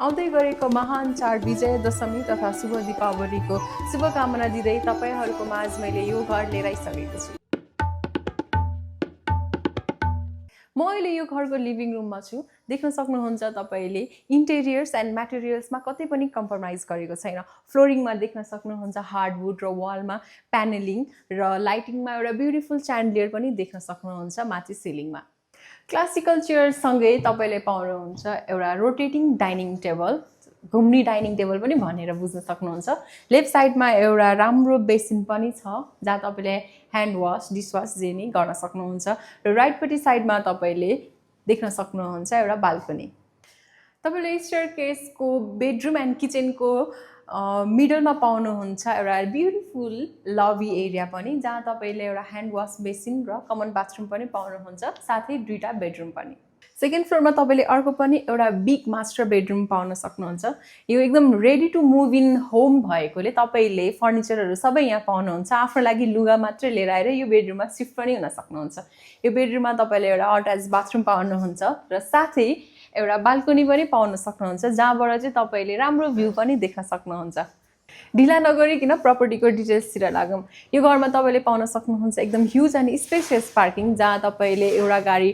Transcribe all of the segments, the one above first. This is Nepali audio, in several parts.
आउँदै गरेको महान चाड विजयदशमी तथा शुभ दीपावलीको शुभकामना दिँदै तपाईँहरूको माझ मैले यो घर लिएर आइसकेको छु। म अहिले यो घरको लिभिङ रुममा छु। देख्न सक्नुहुन्छ तपाईँले इन्टेरियर्स एन्ड म्याटेरियल्समा कतै पनि कम्प्रोमाइज गरेको छैन। फ्लोरिङमा देख्न सक्नुहुन्छ हार्डवुड र वालमा प्यानलिङ र लाइटिङमा एउटा ब्युटिफुल च्यान्डलियर पनि देख्न सक्नुहुन्छ माथि सिलिङमा। क्लासिकल चेयरसँगै तपाईँले पाउनुहुन्छ एउटा रोटेटिङ डाइनिङ टेबल, घुम्ने डाइनिङ टेबल पनि भनेर बुझ्न सक्नुहुन्छ। लेफ्ट साइडमा एउटा राम्रो बेसिन पनि छ जहाँ तपाईँले ह्यान्ड वास, डिसवास जे नि गर्न सक्नुहुन्छ र राइटपट्टि साइडमा तपाईँले देख्न सक्नुहुन्छ एउटा बाल्कनी। तपाईँले स्टेयरकेसको बेडरुम एन्ड किचनको मिडलमा पाउनुहुन्छ एउटा ब्युटिफुल लबी एरिया पनि जहाँ तपाईँले एउटा ह्यान्ड वास बेसिन र कमन बाथरुम पनि पाउनुहुन्छ, साथै दुईटा बेडरुम पनि। सेकेन्ड फ्लोरमा तपाईँले अर्को पनि एउटा बिग मास्टर बेडरुम पाउन सक्नुहुन्छ। यो एकदम ready to move in home भएकोले तपाईँले फर्निचरहरू सबै यहाँ पाउनुहुन्छ। आफ्नो लागि लुगा मात्रै लिएर आएर यो बेडरुममा सिफ्ट पनि हुन सक्नुहुन्छ। यो बेडरुममा तपाईँले एउटा अट्याच बाथरुम पाउनुहुन्छ र साथै एउटा बाल्कनी पनि पाउन सक्नुहुन्छ जहाँबाट चाहिँ तपाईँले राम्रो भ्यू पनि देख्न सक्नुहुन्छ। ढिला नगरिकन प्रपर्टीको डिटेल्सतिर लागौँ। यो घरमा तपाईँले पाउन सक्नुहुन्छ एकदम ह्युज एन्ड स्पेसियस पार्किङ जहाँ तपाईँले एउटा गाडी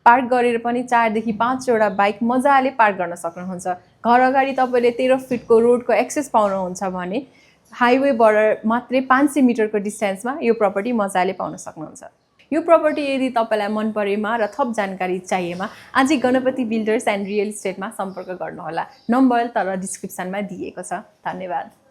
पार्क गरेर पनि 4 देखि 5वटा बाइक मजाले पार्क गर्न सक्नुहुन्छ। घर अगाडि तपाईँले 13 फिटको रोडको एक्सेस पाउनुहुन्छ भने हाइवेबाट मात्रै 500 मिटरको डिस्टेन्समा यो प्रपर्टी मजाले पाउन सक्नुहुन्छ। यो प्रपर्टी यदि तपाईँलाई मन परेमा र थप जानकारी चाहिएमा आजै गणपति बिल्डर्स एन्ड रियल इस्टेटमा सम्पर्क गर्नुहोला। नम्बर तल डिस्क्रिप्सनमा दिएको छ। धन्यवाद।